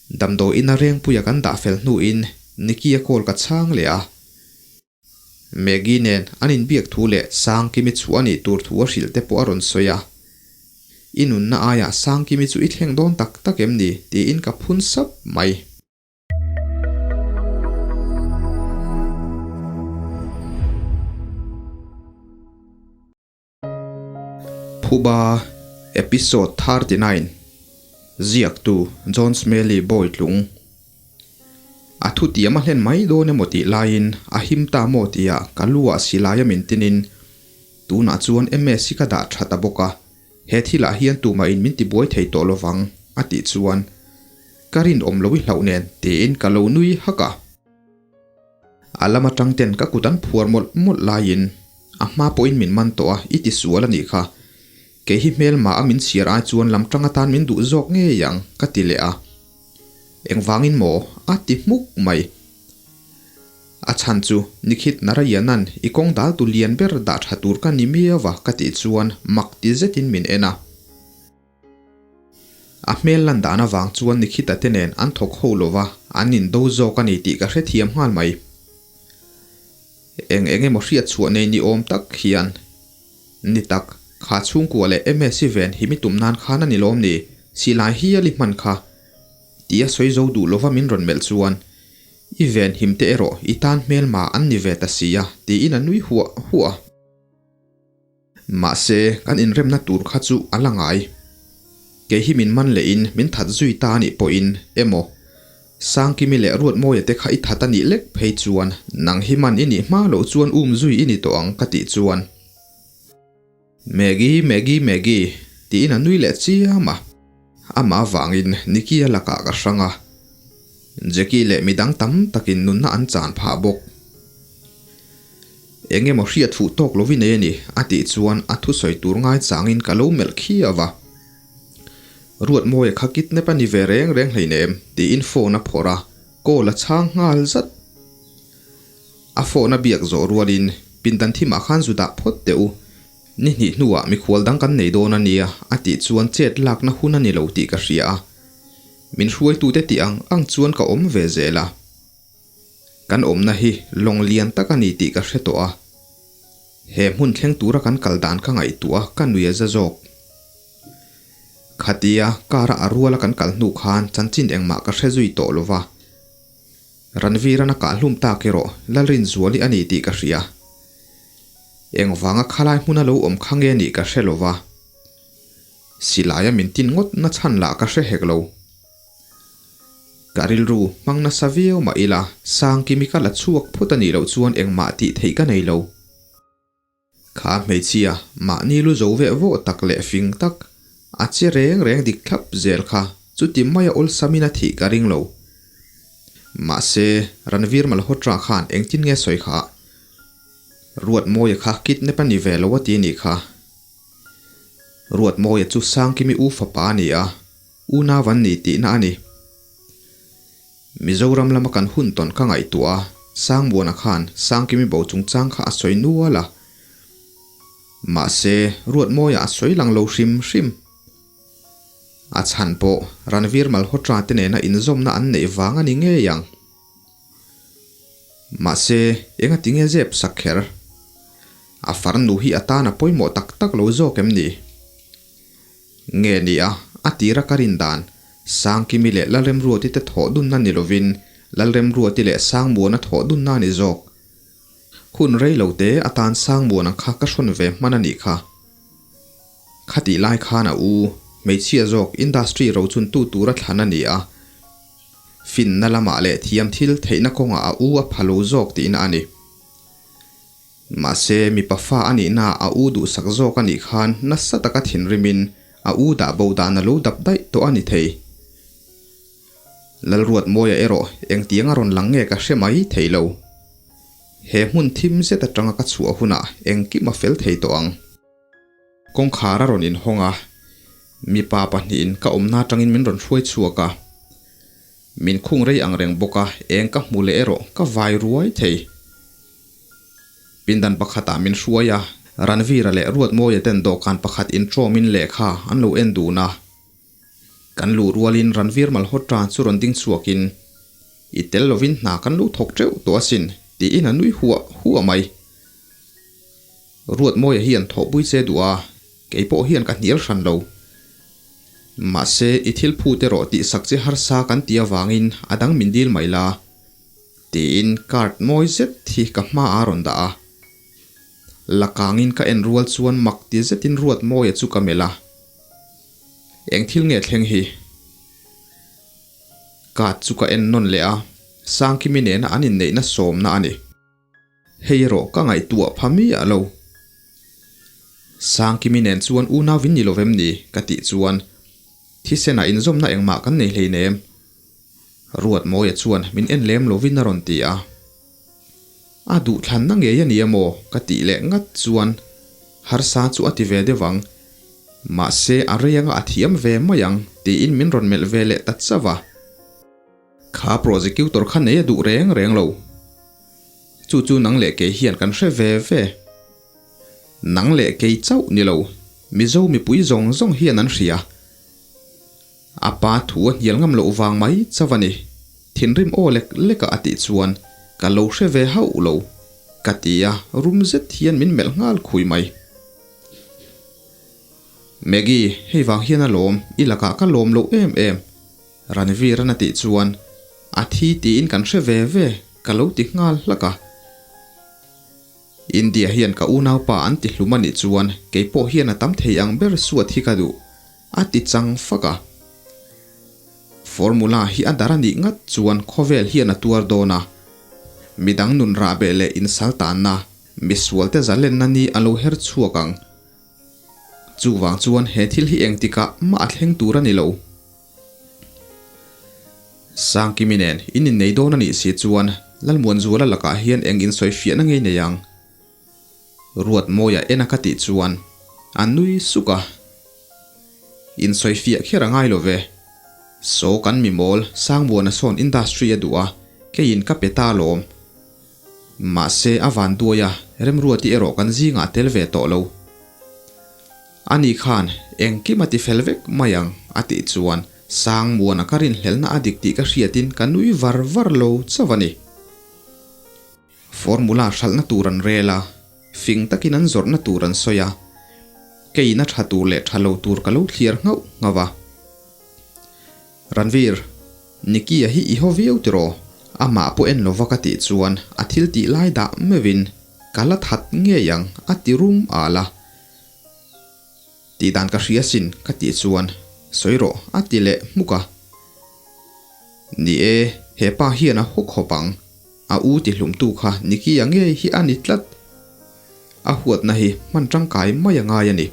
Damdawiin a rengpuia kan dah fel hnuin Nicky-a call ka chhang leh a. Maggie nen an inbiak thu leh Sangkimi chhuah a nih tur thu a hrilh te pawh a rawn sawi a. I nunna aiah Sangkimi chu i thleng dawn tak tak em ni? tiin ka phun sap mai. Phuba Episode 39 Ziaktu John Smelly Bawitlung A thutiam a hlen mai dawn emaw tih laiin a him ta maw tia ka lu ah silai a min tinin tunah chuan MS hi ka dah tha ta bawk a, he thilah hian tumah in min tibuai thei tawh lovang a tih chuan ka rinawm lo i hlauh nen tiin ka lo nui hak a. A lam atang ten ka kut an phuar mawlh mawlh laiin a hma pawhin min man tawh a, i ti sual a nih kha. Kei hi hmelma a min chhiar ai chuan lam tang atan min duh zawk ngei ang, ka ti leh a. Engvangin maw? a ti hmuk mai. A chhan chu Nikhit Narayanan i kawng dal tu lian ber dah tha tur ka ni miau a ka tih chuan mak ti zetin min en a. A hmel lan dan avang chuan Nikhita te nen an thawk ho lo va, an indo zawk a ni tih ka hrethiam nghal mai. Eng eng emaw hriat chhuah nei ni awm tak hian, Ni tak, kha chhungkua leh MSc ven hi mi tum nan khan a ni lawm ni, silai hial i hman kha. Tih a sawi zo duh lova min rawn melh chuan, I ven him te erawh i tan hmelma an ni ve ta si a, tiin a nui huah huah a. Mahse, kan inremna tur kha chu a la ngai. Kei hi min man lehin min that zui ta anih pawhin emaw, Sangkimi leh Ruatmawia te kha i that anih lek phei chuan nang hi man i nih hma loh chuan um zui i ni tawh ang ka tih chuan Maggie, Maggie, Maggie tiin a nui leh chiam a. Amah avangin Nicky-a lakah ka hrang a, Jackie leh midang tam takin nunna an chan phah bawk. Eng emaw hriat fuh tawk lo i nei a ni, a tih chuan a thusawi tur ngaichangin ka lo melh khiau a. Ruatmawia kha kidnap a ni ve reng reng hleinem, tiin phone a phawrh a, call a chhang nghal zat. A phone a biak zawh rualin pindan thimah khan zu dah phawt teh u, ni hnih hnuah mikhual dang kan nei dawn a nia, a tih chuan chet lakna hun a ni lo tih ka hria a. Min hruaitute tih ang ang chuan ka awm ve zel a. Kan awmna hi lawng lian tak a ni tih ka hre tawh a, he hmun thleng tura kan kal dan ka ngaihtuah a, ka nui a za zawk. Khatia car-a a ruala kan kal hnu khan chanchin engmah ka hre zui tawh lo va, Ranveer-an a kah hlum tak erawh Lalrinzuali a ni tih ka hria. Engvanga khalai hmuna lo awm kha nge nih ka hre lo va, silaia min tin ngawt na chhan lah ka hre hek lo. Ka rilru hmang nasa viau mah ila, Sangkimi ka la chhuak phut a nih loh chuan engmah tih theih ka nei lo. Kha hmeichhia, mahni lu zo veh vawh tak leh fing tak, a che reng reng dik thlap zel kha chuti maia awlsamin a thih ka ring lo. Mahse, Ranveer Malhotra khan engtin nge sawi kha? Ruatmawia kha kidnap a ni ve lo a ti nih kha. Ruatmawia chu Sangkimi u fapa a ni a, unau an ni tihna a ni. Mizoram lama kan hun tawn ka ngaihtuah a, Sangbuana khan Sangkimi bo chungchang kha a sawi nual a. Mahse, Ruatmawia a sawi lang lo hrim hrim. A chhan pawh Ranveer Malhotra te nena inzawmna an neih vang a ni ngei ang. Mahse, engati nge zep sak kher? A farnu hi a tan a pawimawh tak tak lo zawk em ni? Nge ni a, a tira ka rin dan, Sangkimi leh Lalremruati te thawh dunna ni lovin Lalremruati leh Sangmuana thawh dunna a ni zawk. Hun rei lo te atan Sangmuana kha ka hrawn ve hman a nih kha. Khatih lai khan a u, hmeichhia zawk industry rochuntu tura thlan a ni a. Finna lamah leh thiam thil theihna kawngah a u a pha lo zawk tihna a ni. Mahse, mipa fa a nihna a u duhsak zawk a nih khan nasa taka thinrimin a u dah bo dan a lo dap daih tawh a ni thei. Lalruatmawia erawh engtiang a rawn lang nge ka hre mai thei lo. He hmun thim zet atanga ka chhuah hunah engkim a fel thei tawh ang. Kawngkhar a rawn inhawng a, mipa pahnihin ka awmna atangin min rawn hruai chhuak a. Min khung rei ang reng bawk a, eng ka hmu leh erawh ka vai ruai thei. Pindan pakhatah min hruai a, Ranveer-a leh Ruatmawia ten dawhkan pakhat intrawmin lehkha an lo en dun a. Kan luh rualin Ranveer Malhotra chu rawn ding chhuakin, I tel lovin hna kan lo thawk teuh tawh asin, tiin a nui huah huah mai. Ruatmawia hian thawhpui che duh a, kei pawh hian ka hnial hran lo. Mahse, i thil phut erawh tihsak che harsa kan ti avangin a dang min dil mai la, tiin card mawi zet hi ka hmaah a rawn dah a. La kangin ka en rual chuan mak ti zetin Ruatmawia chu ka melh a. Eng thil nge thleng hi? Card chu ka en nawn leh a, Sangkimi nena an inneihna sawmna a ni. Hei erawh ka ngaihtuah pha miah lo. Sangkimi nen chuan unau in ni lo vem ni? ka tih chuan thisenah inzawmna engmah kan nei hleinem. Ruatmawia chuan min en lem lovin a rawn ti a. A duhthlanna ngei a ni emaw ka tih leh ngat chuan harsa chu a ti ve deuh ang. Mahse a rei anga a thiam ve mai ang tiin min rawn melh ve leh ta chauh a. Kha prosecutor kha nei a duh reng reng lo. Chu chu nang leh kei hian kan hre ve ve. Nang leh kei chauh ni lo, Mizo mipui zawng zawng hian an hria. A pa thu a hnial ngam loh vang mai chauh a ni. Thinrim aw lek leka a tih chuan ka lo hre ve hauh lo, ka ti a, rum zet hian min melh nghal khui mai. Maggie, hei vang hian a lawm, i lakah ka lawm loh em em. Ranveer-an a tih chuan, A thi tiin kan hre ve ve, ka lo ti nghal hlak a. India hian ka unaupa an ti hlum a nih chuan kei pawh hian a tam thei ang ber suat hi ka duh, a ti chang fak a. Formula hi a dar a nih ngat chuan khawvel hian a tuar dawn a. Midang nun rahbeh leh insaltanna, misualte zalenna ni a lo her chhuak ang. Chuvang chuan he thil hi engtikah mah a thleng tur a ni lo. Sangkimi nen in innei dawn a nih si chuan Lalmuanzuala lakah hian eng insawifiahna ngei nei ang? Ruatmawia en a ka tih chuan a nui suk a. Insawifiah kher a ngai lo ve. Saw kan mimawl Sangmuana sawn industry a duh a, keiin ka pe ta alawm. Mahse a van duai a, Remruati erawh kan zingah a tel ve tawh lo. Ani khan engkim a ti fel vek mai ang a tih chuan Sangmuana ka rinhlelhna a dik tih ka hriatin ka nui var var lo chauh a ni. Formula hralhna tur an rel a, fing takin an zawrhna tur an sawi a, keiin a tha tur leh tha lo tur ka lo thliar nghauh nghauh a. Ranveer, Nicky-a hi i haw viau tiraw? Amah pawh en lova ka tih chuan a thil tih lai dah meuhin ka la that ngei ang a ti rum al a. Tih dan ka hria sin ka tih chuan sawi rawh a ti leh hmuk a. Ni e, he pa hian a haw khawp ang. A u ti hlumtu kha Nicky-a ngei hi a ni tlat. A huatna hi hman tangkai mai a ngai a ni.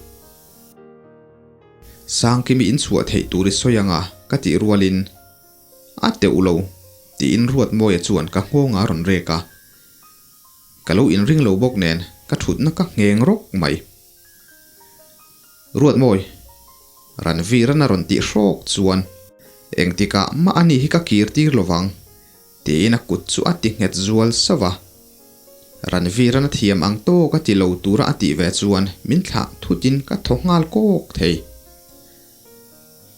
Sangkimi in chhuah theih tur i sawi anga ka tih rualin a teuh lo tiin Ruatmawia chuan ka nghawng a rawn rek a. Ka lo inring lo bawk nen ka thutna ka ngheng rawk mai. Ruatmawi, Ranveer-an a rawn tih hrawk chuan engtikah mah ani hi ka kir tir lovang Tiin a kut chu a ti nghet zual sauh a. Ranveer-an a thiam ang tawk a ti lo tura a tih ve chuan min thlah thutin ka thaw nghal kawk thei.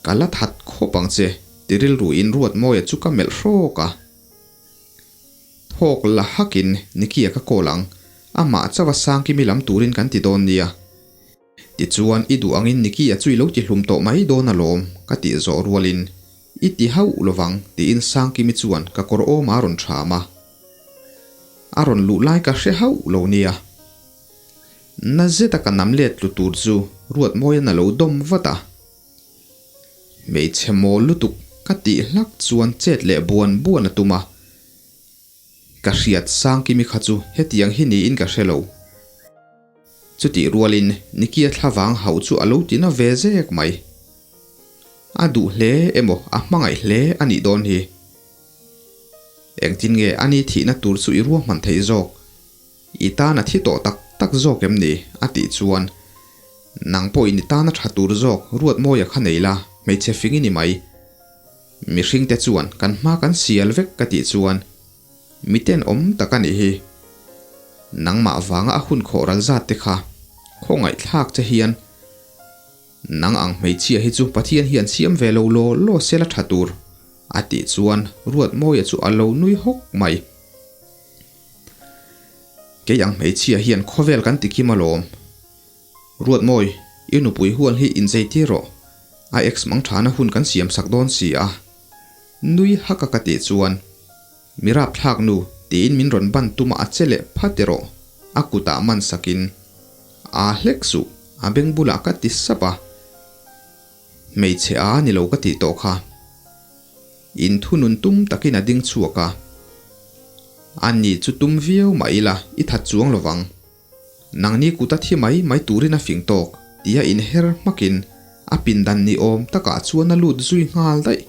Ka la that khawp ang che, ti rilruin Ruatmawia chu ka melh hrawk a. Thawk la hakin Nicky-a ka call ang, amah chauha Sangkimi lam turin kan ti dawn nia. Tichuan, i duh angin Nicky-a chu i lo ti hlum tawh mai dawn alawm, ka tih zawh rualin, I ti hauh lovang, tiin Sangkimi chuan ka kawr awm a rawn ṭham a. A rawn luh lai ka hre hauh lo nia. Na zeta ka nam let tlu tur chu Ruatmawia'n a lo dawm vat a. Hmeichhe mawl lutuk ka tih hlak chuan chet leh buan buan a tum a. Ka hriat Sangkimi kha chu hetiang hi niin ka hre lo. Chutih rualin Nicky-a thlavang hauh chu a lo ti na ve zek mai. A duh hle emaw a hmangaih hle a nih dawn hi. Engtin nge ani thihna tur chu i ruahman theih zawk? I tan a thi tawh tak tak zawk em ni? a tih chuan Nang pawhin i tan a tha tur zawk Ruatmawia kha nei la, hmeichhe fing i ni mai. Mihringte chuan kan hma kan sial vek ka tih chuan miten awm tak a nih hi. Nangmah vanga a hun khawh ral zat te kha khawngaihthlak che hian. Nang ang hmeichhia hi chu Pathian hian siam ve lo law law se la tha tur, a tih chuan Ruatmawia chu a lo nui hawk mai. Kei ang hmeichhia hian khawvel kan ti kim alawm. Ruatmawi, i nupui hual hi inzei tir rawh, a ex mang thana hun kan siam sak dawn si a. Nui hak a ka tih chuan, Mi rapthlak nu, tiin min rawn ban tum a a che leh phat erawh a kutah man sakin, Aa hlek suh, a beng bulah ka ti sap a. Hmeichhe a ni lo ka tih tawh kha. Inthunun tum takin a ding chhuak a. A ni chu tum viau mah ila i that chuang lovang. Nangni kuta thi mai mai turin a fing tawk tia inher hmakin a pindan ni awm takah chuan a lut zui nghal daih.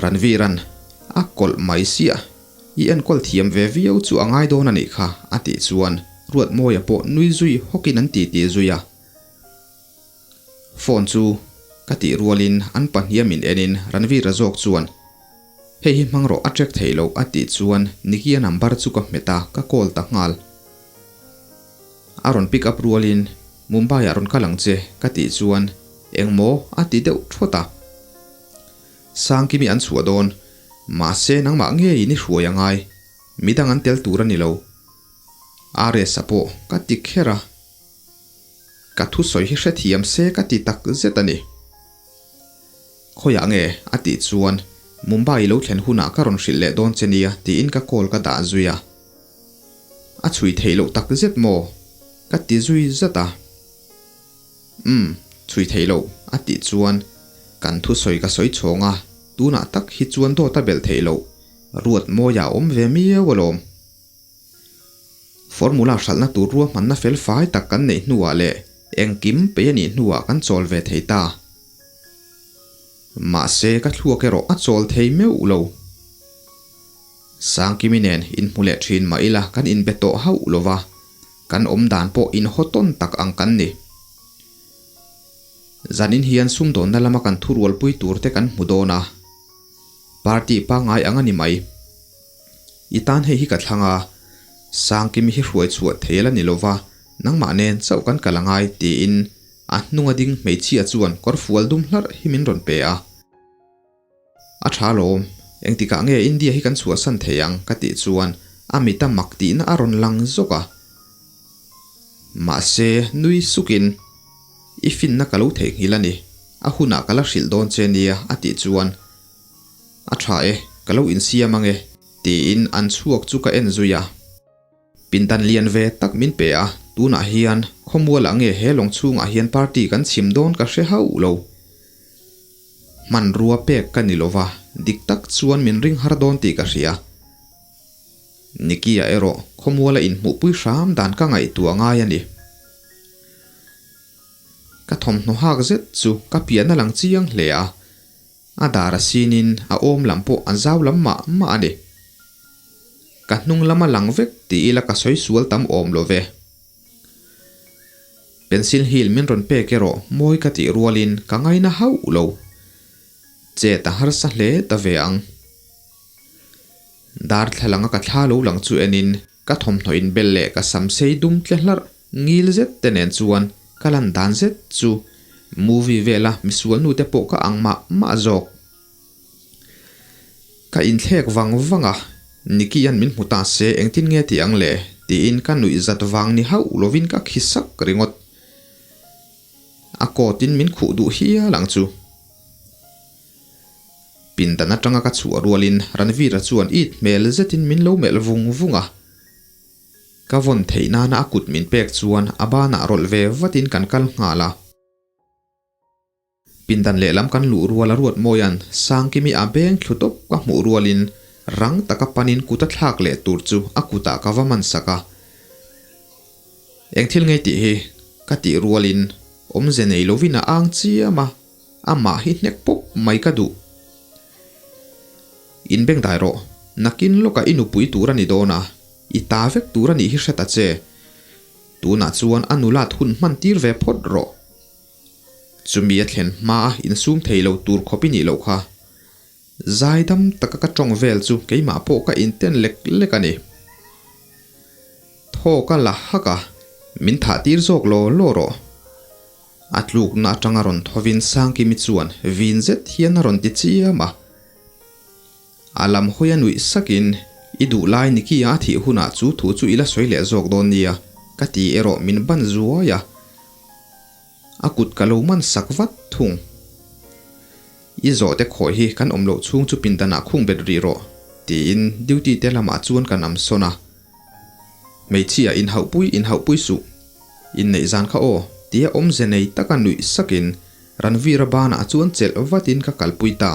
Ranveer-a'n a kawlh mai sia, i enkawl thiam ve viau chu a ngai dawn a nih kha a tih chuan Ruatmawia pawh nui zui hawkin an titi zui a. Phone chu ka tih rualin an pahniha min enin Ranveer-a zawk chuan Hei hi hmang rawh a check theih loh a tih chuan Nicky-a number chu ka hmet a, ka call ta nghal. A rawn pick up rualin Mumbai-ah rawn kal ang che ka tih chuan Engmaw a ti deuh thawt a. Sangkimi an chhuah dawn, mahse nangmah ngeiin i hruai a ngai, midang an tel tur a ni lo. RS-a pawh ka ti kher a. Ka thusawi hi hrethiam se ka ti tak zet a ni. Khawiah nge? a tih chuan Mumbai lo thlen hunah ka rawn hrilh leh dawn che nia tiin ka call ka dah zui a. A chhui theih loh tak zet maw? ka ti zui zat a. Umm, chhui theih loh a tih chuan kan thusawi ka sawi chhawng a, tunah tak hi chuan dawt a belh theih loh ruat mawia a awm ve miau alawm. Formula hralhna tur ruahmanna fel fai tak kan neih hnuah leh engkim pei a nih hnuah kan chawl ve thei ta. Mahse ka thluak erawh a chawl thei meuh lo. Sangkimi nen inhmu leh thin mah ila kan inbe tawh hauh lo va, kan awm dan pawh inhaw tawn tak ang kan ni. Zanin hian sumdawnna lama kan thurualpui turte kan hmu dawn a, party pangngai ang a ni mai. I tan hei hi ka thlang a, Sangkimi hi hruai chhuah thei la ni lova, nangmah nen chauh kan kal angai tiin a hnunga ding hmeichhia chuan kawrfual dum hlarh hi min rawn pe a. A tha lawm, engtikah nge India hi kan chhuahsan thei ang ka tih chuan a mita mak tihna a rawn lang zawk a. Mahse, nui sukin, I finna ka lo theihnghilh a ni, a hunah ka la hrilh dawn che nia a tih chuan, A tha e, ka lo insiam ange, tiin an chhuak chu ka en zui a. Pindan lian ve tak min pe a, tunah hian khawmualah nge he lawng chhungah hian party kan chhim dawn ka hre hauh lo. Hmanrua pek ka ni lova, dik tak chuan min ring har dawn tih ka hria. Nicky-a erawh khawmuala inhmuhpui hram dan ka ngaihtuah ngai a ni. Ka thawmhnaw hak zet chu ka pian a lang chiang hle a. A dar a sinin a awm lam pawh a zau lam mah mah a ni. Ka hnung lam a lang vek ti ila ka sawi sual tam awm lo ve. Pencil heel min rawn pek erawh mawi ka tih rualin ka ngaina hauh lo. Chet a harsa hle ta ve ang. Darthlalang a ka thla lo lang chu enin ka thawmhnaw inbel leh ka sam sei dum tle hlarh ngil zet te nen chuan ka lan dan zet chu movie vela misual nu te pawh ka ang mah mah zawk. Ka inthlek vang vang a, Nicky-a'n min hmu ta se engtin nge tih ang le tiin ka nuih zat vang ni hauh lovin ka khi sak ringawt. A coat in min khuh duh hial ang chu. Pindan atanga ka chhuah rualin Ranveer-a chuan it hmel zetin min lo melh vung vung a. Ka vawn theih nana a kut min pek chuan a banah rawlh ve vatin kan kal nghal a. Pindan lehlam kan luh rual a ruat mawia'n Sangkimi a beng thlu tawp ka hmuh rualin rang taka panin kut a thlak leh tur chu a kutah ka va man sak a. Eng thil ngei tih hi ka tih rualin awmze nei lovin a ang chiam a. Amah hi hnek pawp mai ka duh. In beng dai rawh, nakin lawkah i nupui tur a ni dawn a, i ta vek tur a nih hi hre ta che. Tunah chuan a nulat hun hman tir ve phawt rawh. Chumi a thlen hma a insum thei lo tur khawp i nih loh kha. Zaidam taka ka tawng vel chu keimah pawh ka inten lek lek a ni. Thaw ka la hak a, min thah tir zawk law law rawh. A tlukna atanga rawn thovin Sangkimi chuan vin zet hian a rawn ti chiam a. A lam hawi a nuih sakin, I duh lai Nicky a thih hunah chu thu chu i la sawi leh zawk dawn nia, ka ti erawh min ban zuai a. A kut ka lo man sak vat thung. I zawhte khawi hi kan awm loh chhung chu pindanah khung bet rih rawh, tiin duty te lamah chuan kan am sawn a. Hmeichhia inhauhpui inhauhpui suh. Inneih zan kha aw, tia awmze nei taka nuih sakin Ranveer-a banah chuan chelh vatin ka kalpui ta.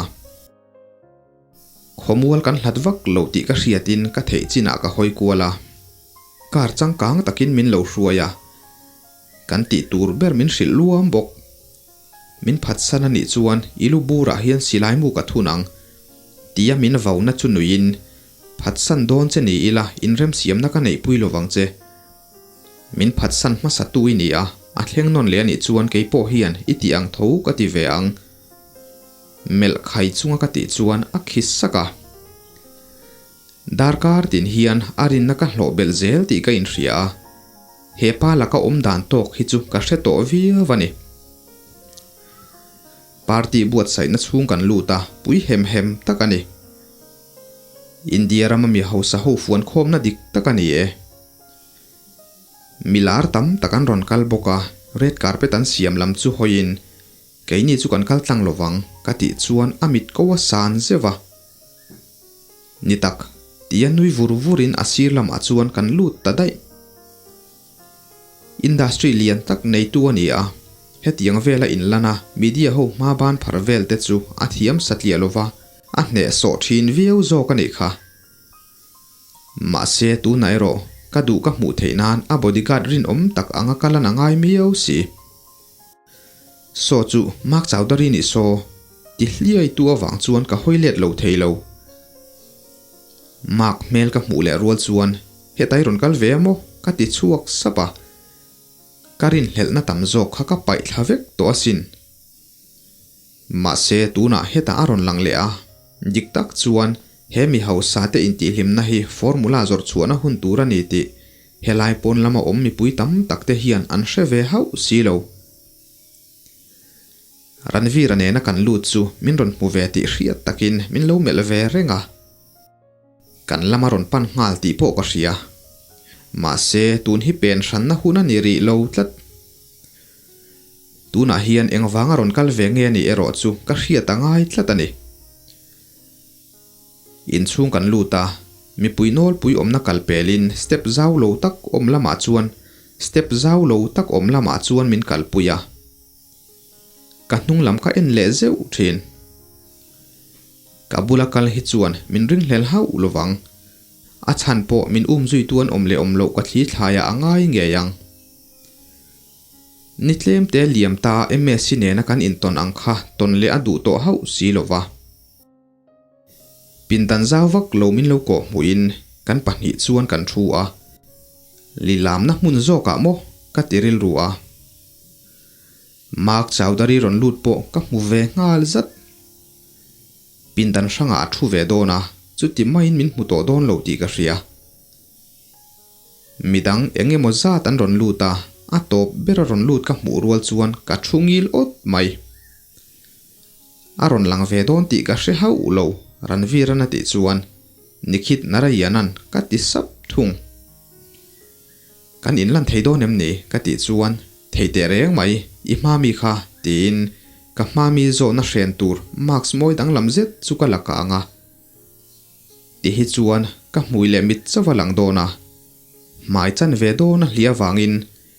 Khawmual kan hlat vak lo tih ka hriatin ka theih chinah ka hawi kual a. Car changkang takin min lo hruai a. Kan tih tur ber min hrilh luam bawk. Min phatsan a nih chuan i lu burah hian silai mu ka thun ang tia min vauna chu nuiin, Phatsan dawn che ni ila inremsiamna ka neihpui lovang che. Min phatsan hmasa tu i ni a, a thleng nawn leh a nih chuan kei pawh hian i tih ang tho ka ti ve ang. Melh khai chunga ka tih chuan a khi sak a. Darkar tin hian a rinna ka hlawh belh zel tih ka inhria a, he pa laka awm dan tawk hi chu ka hre tawh viau a ni. Party buatsaihna chhung kan lut a, pui hem hem tak a ni. India rama mi hausa ho fuankhawmna dik tak a ni e. Mi lar tam tak an rawn kal bawk a, red carpet an siam lam chu hawiin Keini chu kan kal tlang lovang ka tih chuan a mit ko a san zeuh a. Ni tak, tia nui vur vurin a sir lamah chuan kan lut ta daih. Industry lian tak neitu a ni a, hetiang vela inlan a media ho hma ban phar vel te chu a thiam satliah lova, a hnehsawh thin viau zawk a nih kha. Mahse tunah erawh ka duh ka hmuh theih nan a bodyguard rinawm tak anga ka lan a ngai miau si. Saw chu Mark Chowdhury nih saw ti hliai tu avang chuan ka hawi let lo thei lo. Mark hmel ka hmuh leh rual chuan hetai rawn kal ve a maw ka ti chhuak sap a, ka rinhlelhna tam zawk kha ka paih thla vek tawh asin. Mahse tunah hetah a rawn lang leh a, dik tak chuan he mi hausa te intihhlimna hi formula zawrh chhuahna hun tur a ni tih helai pawn lama awm mipui tam tak te hian an hre ve hauh si lo. Ranveer-a nena kan lut chu min rawn hmu ve tih hriat takin min lo melh ve reng a. Kan lama rawn pan nghal tih pawh ka hria. Mahse tun hi pen hranna hun a ni rih lo tlat. Tunah hian engvanga rawn kal ve nge ni erawh chu ka hriat a ngai tlat a ni. Inchhung kan lut a, mipui nawlpui awmna kal pelin step zau lo tak awm lamah chuan step zau lo tak awm lamah chuan min kalpui a. Ka hnung lam ka en leh zeuh thin. Ka bula kal hi chuan min ringhlel hauh lovang. A chhan pawh min umzuitu an awm leh awm loh ka thli thlaiah a ngai ngei ang. Ni tlem te liam ta MSc nena kan intawn ang kha tawn leh a duh tawh hauh si lo va. Pindan zau vak lo min lo kawh hmuhin kan pahnih chuan kan thu a. Lilamna hmun zawkah maw ka ti rilru a. Mark Chowdhury rawn lut pawh ka hmu ve nghal zat. Pindan hrangah a thu ve dawn a, chuti maiin min hmu tawh dawn lo tih ka hria. Midang eng emaw zat an rawn lut a, a tawp ber a rawn lut ka hmuh rual chuan ka thu ngil awt mai. A rawn lang ve dawn tih ka hre hauh lo, Ranveer-an a tih chuan Nikhit Narayanan ka ti sap thung. Kan inlan thei dawn em ni? ka tih chuan Thei teh reng mai, i hma mi kha tiin ka hma mi zawhna hren tur mask mawi danglam zet chu ka la kang a. Ti hi chuan ka hmui leh mit chauh a lang dawn a, hmai chan ve dawn a hliah avangin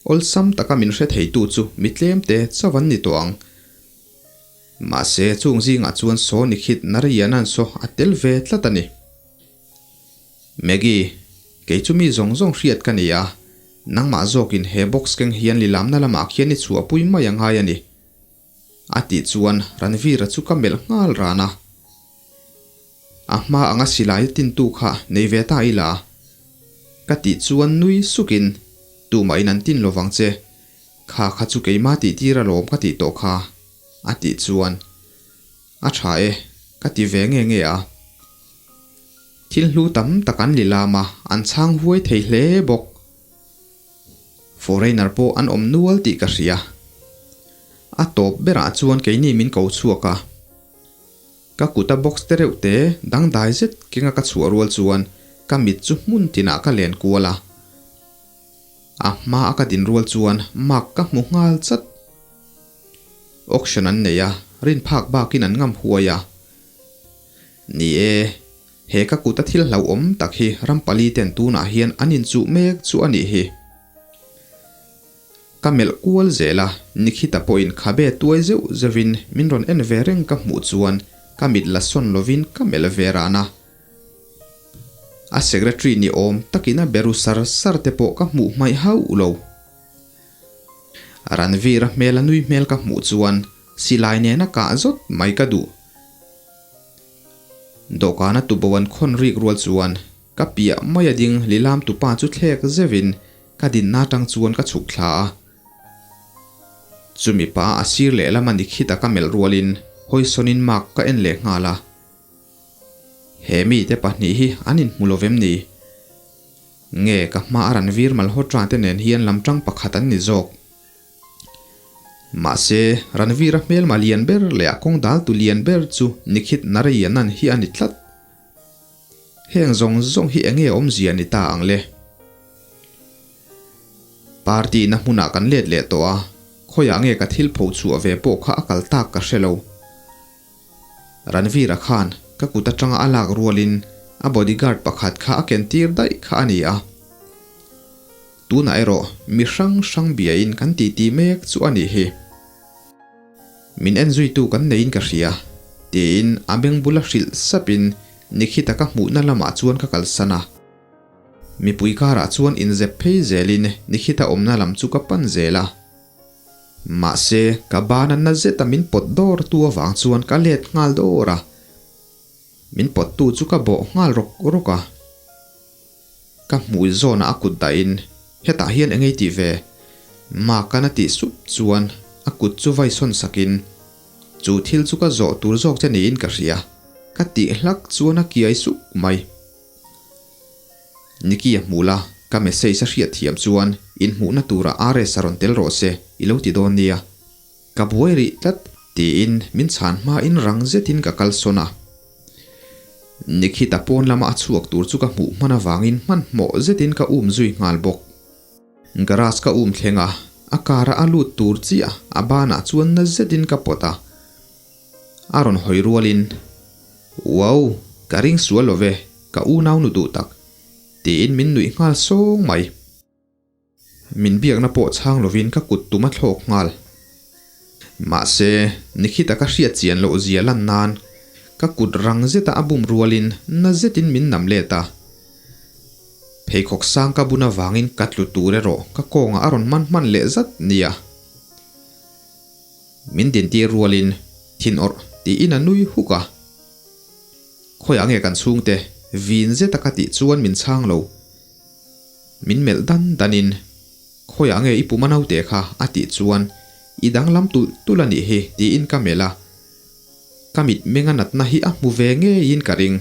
awlsam taka min hre theitu chu mi tlem te chauh an ni tawh ang. Mahse chung zingah chuan saw ni khit Narayanan saw a tel ve tlat a ni. Maggie, kei chu mi zawng zawng hriat ka ni a, nangmah zawkin he box keng hian lilamna lamah khian i chhuahpui mai a ngai a ni. A tih chuan Ranveer-a chu ka melh nghal ran a. A hma anga silai tintu kha nei ve ta ila? Ka tih chuan nui sukin, Tumahin an tin lovang che, kha kha chu keima tih tir alawm ka tih tawh kha, a tih chuan, A tha e, ka ti ve nge nge a. Thil hlu tam tak an lilam a, an chhang huai thei hle bawk. Foreigner pawh an awm nual tih ka hria. A tawp berah chuan keini min ko chhuak a. Ka kuta box te reuh te dangdai zet kenga ka chhuah rual chuan ka mit chu hmun tinah ka len kual a. A hma a ka din rual chuan mark ka hmu nghal chat. Auction an nei a, rin phak bakin an ngam huai a. Ni e, he ka kuta thil hlauhawm tak hi ram pali ten tunah hian an inchuh mek chu a nih hi. Ka melh kual zel a, Nikhita pawhin khabe tuai zeuh zeuhin min rawn en ve reng ka hmuh chuan ka mit la sawn lovin ka melh ve ran a. A secretary ni awm takin a beru sar sar te pawh ka hmuh hmaih hauh lo. Ranveer-a hmel a nui hmel ka hmuh chuan silai nena kah zawt mai ka duh. Dawhkana tubo an khawn rik rual chuan ka piah mai a ding lilam tupa chu thlek zeuhin ka dinna atang chuan ka chhuk thla a. Chumi pa a sir lehlam a ni khita ka melh rualin hawisawnin mark ka en leh nghal a. He mite pahnih hi an inhmu lo vem ni? Nge ka hma a Ranveer Malhotra te nen hian lamtang pakhat an ni zawk. Mahse, Ranveer-a hmelma lian ber leh a kawng daltu lian ber chu Nikhit Narayanan hi a ni tlat. Heng zawng zawng hi enge awmzia ni ta ang le? Party na hmunah kan let leh tawh a, khawiah nge ka thil pho chhuah ve pawh kha a kal tak ka hre lo. Ranveer-a khan ka kut atanga a lak rualin a bodyguard pakhat kha a ken tir daih kha a ni a. Tunah erawh mi hrang hrang biain kan titi mek chu a nih hi. Min en zuitu kan neiin ka hria, tiin a beng bula hrilh sapin Nikhita ka hmuhna lamah chuan ka kalsan a. Mipui karah chuan inzep phei zelin Nikhita awmna lam chu ka pan zel a. Mahse, ka bana na zeta min pawt dawr tu avang chuan ka let nghal dawr a. Min pawt tu chu ka bawh nghal rawk rawk a. Ka hmui zawnah a kut dahin, Hetah hian eng ei tih ve? Makan a tih sup chuan a kut chu vai sawn sakin, Chu thil chu ka zawh tur zawk che niin ka hria, ka tih hlak chuan a kiai sup mai. Nicky a hmuh la, ka message a hriat thiam chuan inhmuhna turah RS a rawn tel rawh se, i lo ti dawn nia. Ka buai rih tlat, tiin min chhan hmain rang zetin ka kal sawn a. Nikhita pawn lama a chhuak tur chu ka hmuh hman avangin hmanhmawh zetin ka um zui nghal bawk. Garage ka um thleng a, a car-a a lut tur chiah a banah chuan na zetin ka pawt a. A rawn hawi rualin, Wow, ka ring sual lo ve, ka unau nu duh tak, tiin min nuih nghal sawng mai. Min biakna pawh chhang lovin ka kut tum a thlawk nghal. Mahse, Nikhita ka hriat chian loh zia lan nan ka kut rang zeta a bum rualin na zetin min nam let a. Pheikhawk sang ka bun avangin ka tlu tur erawh ka kawngah a rawn man hman leh zat nia. Min dintir rualin thin awrh tiin a nui huk a. Khawiah nge kan chhungte vin zeta ka tih chuan min chhang lo. Min melh dan danin, Khawiah nge i pum a naute kha? a tih chuan, I danglam tulh tulh a nih hi, tiin ka melh a. Ka mitmeng a natna hi a hmu ve ngeiin ka ring.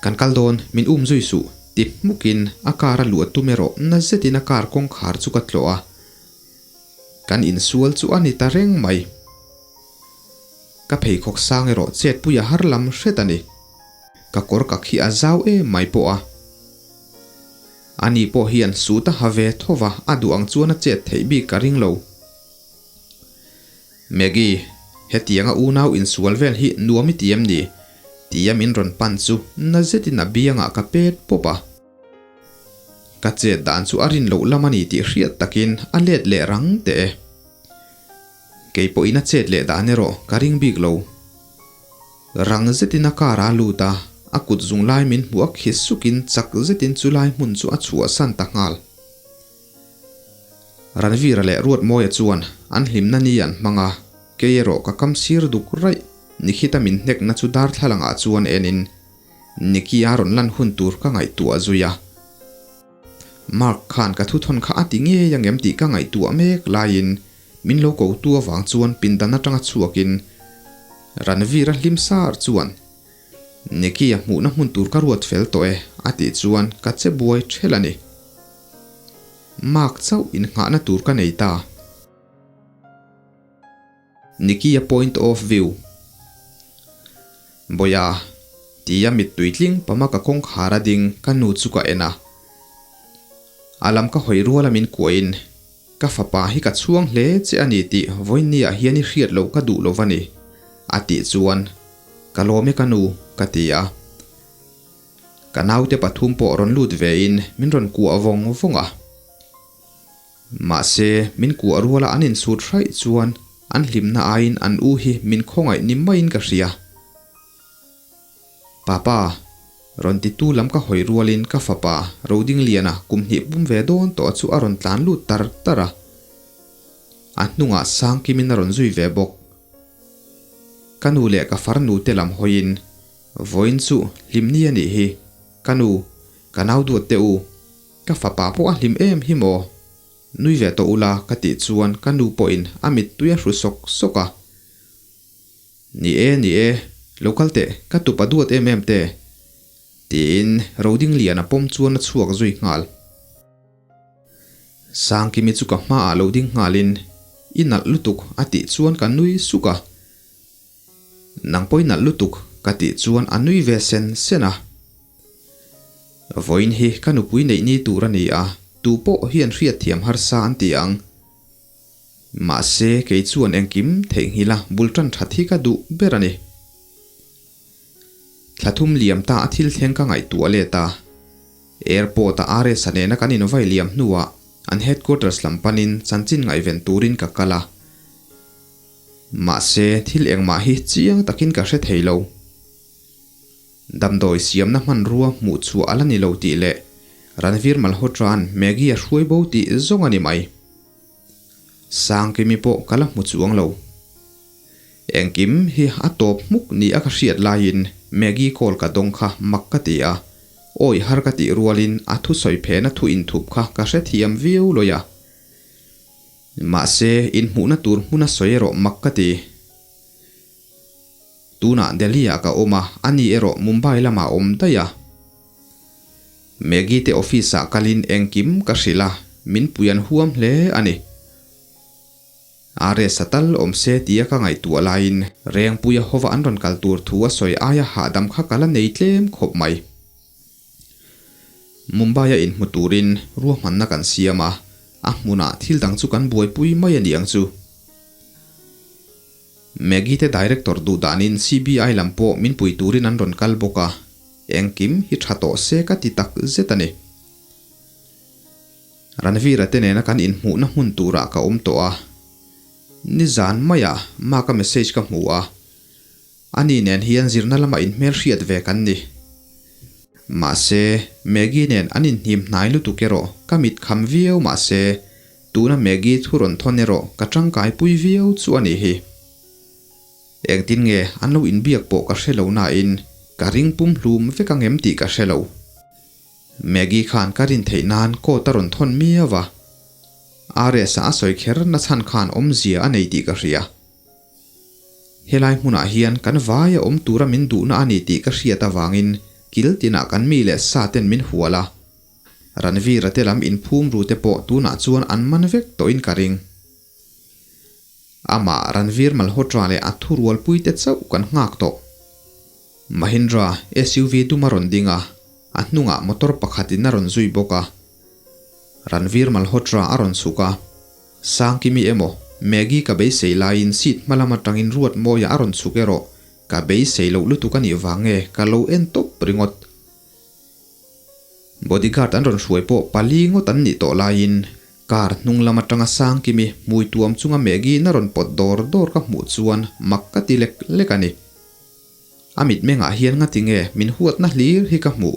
Kan kal dawn, min um zui suh, ti hmukin a car a luah tum erawh na zetin a car kawngkhar chu ka tlawh a. Kan insual chu a ni ta reng mai. Ka pheikhawk sang erawh chetpui a har lam hret a ni. Ka kawr ka khi a zau em mai pawh a. Ani pawh hian suit a ha ve tho va, a duh ang chuan a chet theih bik ka ring lo. Maggie, hetianga unau insual vel hi nuam i ti em ni? Tia min rawn pan chu na zetin a biangah ka pet pawp a. Ka chet dan chu a rin loh lam a ni tih hriat takin a let leh rang teh e. Kei pawhin a chet leh dan erawh ka ring bik lo. Rang zetin a car a lut a, a kut zung lai min hmuh a khi sukin chak zetin chu lai hmun chu a chhuahsan ta nghal. Ranveer-a leh Ruatmawia chuan an hlimna ni an hmang a, kei erawh ka kam sir duk raih. Nikhita min hnekna chu darthlalangah chuan enin Nicky-a rawn lan hun tur ka ngaihtuah zui a. Mark khan ka thuthawn kha a ti ngei ang em tih ka ngaihtuah mek laiin min lo ko tu avang chuan pindan atanga chhuakin Ranveer-a hlim sar chuan Nicky-a hmuhna hmun tur ka ruat fel tawh e a tih chuan ka che buai ṭhelh a ni. Mark chauh innghahna tur ka nei ta. Nicky-a point of view. Bawia, tia mittui tling pama ka kawngkhar a ding ka nu chu ka en a. A lam ka hawi ruala min kuahin, Ka fapa hi ka chhuang hle che a ni tih vawiinniah hian i hriat loh ka duh lo va ni, a tih chuan, Ka lawm e ka nu, ka ti a. Ka naute pathum pawh rawn lut vein min rawn kuah vawng vawng a. Mahse, min kuah ruala an insut hraih chuan an hlimna aiin an u hi min khawngaih ni maiin ka hria. Papa, rawn titu lam ka hawi rualin ka fapa Rodingliana kum hnih pum ve dawn tawh chu a rawn tlan lut tar tar a. A hnungah Sangkimin a rawn zui ve bawk. Ka nu leh ka farnu te lam hawiin, Vawiin chu hlimni a nih hi, ka nu, ka nau duat teh u. Ka fapa pawh a hlim em hi maw? Nui ve tawh ula ka tih chuan ka nu pawhin a mittui a hru sawk sawk a. Ni e, ni e, lo kal teh, ka tupa duat em em te. Tiin Rodingliana pawm chuan a chhuak zui nghal. Sangkimi chu ka hmaah lo ding nghalin, I nalh lutuk a tih chuan ka nui suk a. Nang pawh i nalh lutuk ka tih chuan a nui ve sen sen a. Vawiin hi ka nupui neih ni tur a ni a, tu pawh hian hriatthiam harsa an ti ang. Mahse kei chuan engkim theihnghilh a bul tan that hi ka duh ber a ni. Thla thum liam ta a thil thleng ka ngaihtuah let a. Airport a RS-a nena kan invai liam hnuah an headquarters lam panin chanchin ngaihven turin ka kal a. Mahse, thil engmah hi chiang takin ka hre thei lo. Damdawi siamna hmanrua hmuh chhuah a la ni lo tih leh Ranveer Malhotra-a'n Maggie a hruai bo tih zawng a ni mai. Sangkimi pawh ka la hmu chuang lo. Engkim hi a tawp hmuk ni a ka hriat laiin Maggie call ka dawng kha mak ka ti a, awi har ka tih rualin a thusawi phena thu inthup kha ka hrethiam viau lawi a. Mahse, inhmuhna tur hmuna sawi erawh mak ka ti. Tunah Delhi-ah ka awm a, ani erawh Mumbai lamah a awm daih a. Maggie te office-ah kalin engkim ka hrilh a, min pui an huam hle a ni. RS-a tal awm se tia ka ngaihtuah laiin Rengpuia hova an rawn kal tur thu a sawi aia hahdam kha ka la nei tlem khawp mai. Mumbai-a inhmu turin ruahmanna kan siam a, a hmunah thil dang chu kan buaipui mai a ni ang chu. Maggie te director duh danin CBI lam pawh min pui turin an rawn kal bawk a, engkim hi tha tawh se ka ti tak zet a ni. Ranveer-a te nena kan inhmuhna hmun turah ka awm tawh a, nizan maiah Mark-a message ka hmu a, Ani nen hian zirna lama inhmelhriat ve kan ni. Mahse, Maggie nen an inhnim hnai lutuk erawh ka mit kham viau mahse, tuna Maggie thu rawn thawn erawh ka tangkaipui viau chu a nih hi. Engtin nge an lo inbiak pawh ka hre lo nain ka ring pum hlum vek ang em tih ka hre lo. Maggie khan ka rin theih nan coat a rawn thawn miau a. RS-a a sawi kher na chhan khan awmzia a nei tih ka hria. Helai hmunah hian kan vaia awm tura min duhna a ni tih ka hriat avangin kil tinah kan mi leh sa ten min hual a. Ranveer-a te lam inphum ru te pawh tunah chuan an man vek tawhin ka ring. Amah Ranveer Malhotra leh a thurualpui te chauh kan nghak tawh. Mahindra SUV dum a rawn ding a, a hnungah motor pakhatin a rawn zui bawk a. Ranveer Malhotra a rawn chhuk a. Sangkimi emaw, Maggie ka beisei laiin seat hma lam atangin Ruatmawia a rawn chhuk erawh ka beisei loh lutuk a nih vang nge ka lo en tawp ringawt. Bodyguard an rawn hruai pawh pali ngawt an nih tawh laiin car hnung lam atanga Sangkimi hmui tuam chunga Maggie in a rawn pawt dawr dawr ka hmuh chuan mak ka ti lek lek a ni. A mitmengah hian ngati nge min huatna hlir hi ka hmuh.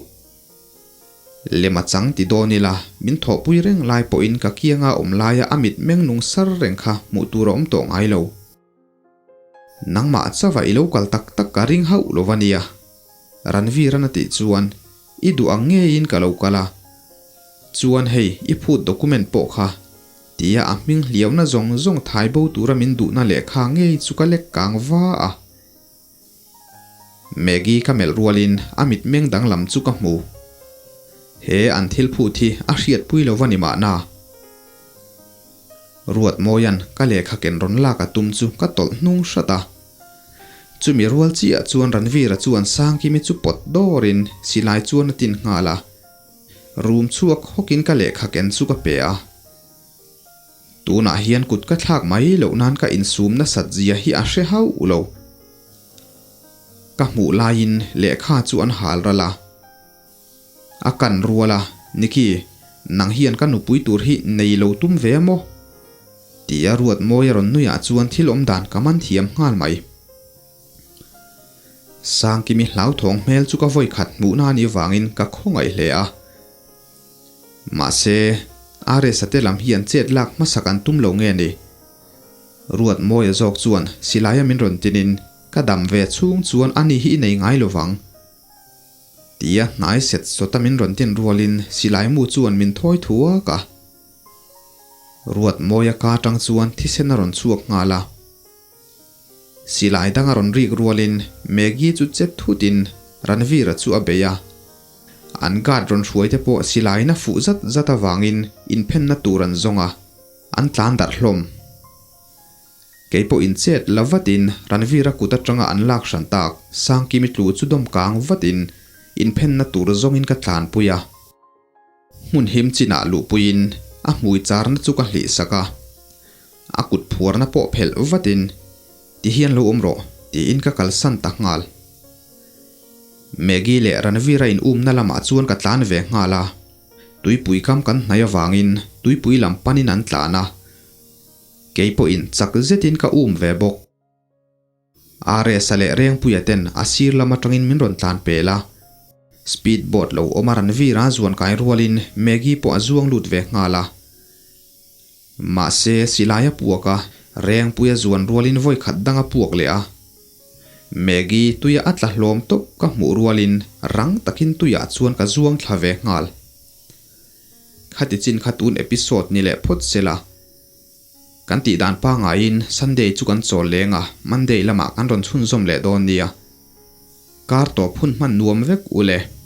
Lem a chang ti dawn ila, min thawhpui reng lai pawhin ka kianga awm laia a mitmeng nung sar reng kha hmuh tur a awm tawh ngai lo. Nangmah chauha i lo kal tak tak ka ring hauh lo va nia. Ranveer-an a tih chuan, I duh ang ngeiin ka lo kal a. Chuan hei, i phut document pawh kha. Tia a hming hliauna zawng zawng thai bo tura min duhna lehkha ngei chu ka lek kang va a. Maggie ka melh rualin a mitmeng danglam chu ka hmu. He an thil phut hi a hriatpui lo va ni mahna. Ruatmawia'n ka lehkha ken rawn lak a tum chu ka tawlh hnung hrat a. Chumi rual chiah chuan Ranvira chuan Sangkimi chu pawt dawrin silai chuan a tin nghal a. Room chhuak hawkin ka lehkha ken chu ka pe a. Tunah hian kut ka thlak mai loh nan ka insum nasat zia hi a hre hauh lo. Ka hmuh laiin lehkha chu an hal ral a. A kan rual a, Nikki, nang hian ka nupui tur hi nei lo tum ve a maw? Tia Ruatmawi a rawn nuiah chuan thil awm dan ka man thiam nghal mai. Sangkimi hlauthawng hmel chu ka vawi khat hmuhna a nih vangin ka khawngaih hle a. Mahse, Aresa te lam hian chet lak hmasak an tum lo nge ni? Ruatmawia zawk chuan silaia min rawn tinin ka dam ve chhung chuan ani hi i nei ngai lo vang. Tia hnai set sawta min rawn tin rualin silai mu chuan min thawi thuak a. Ruatmawia ka atang chuan thisen a rawn chhuak nghal a. Silai dang a rawn rik rualin Maggie chu chet thutin Ranveer-a chu a bei a. An guard rawn hruai te pawh silaiin a fuh zat zat avangin inphenna tur an zawng a, an tlan darh hlawm. Kei pawh inchet la vatin Ranveer-a kut atanga an lak hran tak Sangkimi tlu chu dawm kang vatin inphenna tur zawngin ka tlanpui a. Hmun him chinah luhpuiin a hmui charna chu ka hlih sak a, a kut phuarna pawh phelh vatin ti hian lo awm rawh tiin ka kalsan ta nghal. Maggie leh Ranveer-a in umna lamah chuan ka tlan ve nghal a, tuipui kam kan hnaih avangin tuipui lam panin an tlan a, kei pawhin chak zetin ka um ve bawk. RS-a leh Rengpuia ten a sir lam atangin min rawn tlan pel a. Speed boat lo awm a Ranveer-a zuan kai rualin Maggie pawh a zuang lut ve nghal a. Mahse, silai a puak a, Rengpuia zuan rualin vawi khat dang a puak leh a. Maggie tuia a tla hlawm tawp ka hmuh rualin rang takin tuiah chuan ka zuang thla ve nghal. Khati chin kha tun episode ni leh phawt se la. Kan tih dan pangaiin Sunday chu kan chawl leng a, Monday lamah kan rawn chhunzawm leh dawn nia. Kar tawp hun hman nuam vek u le.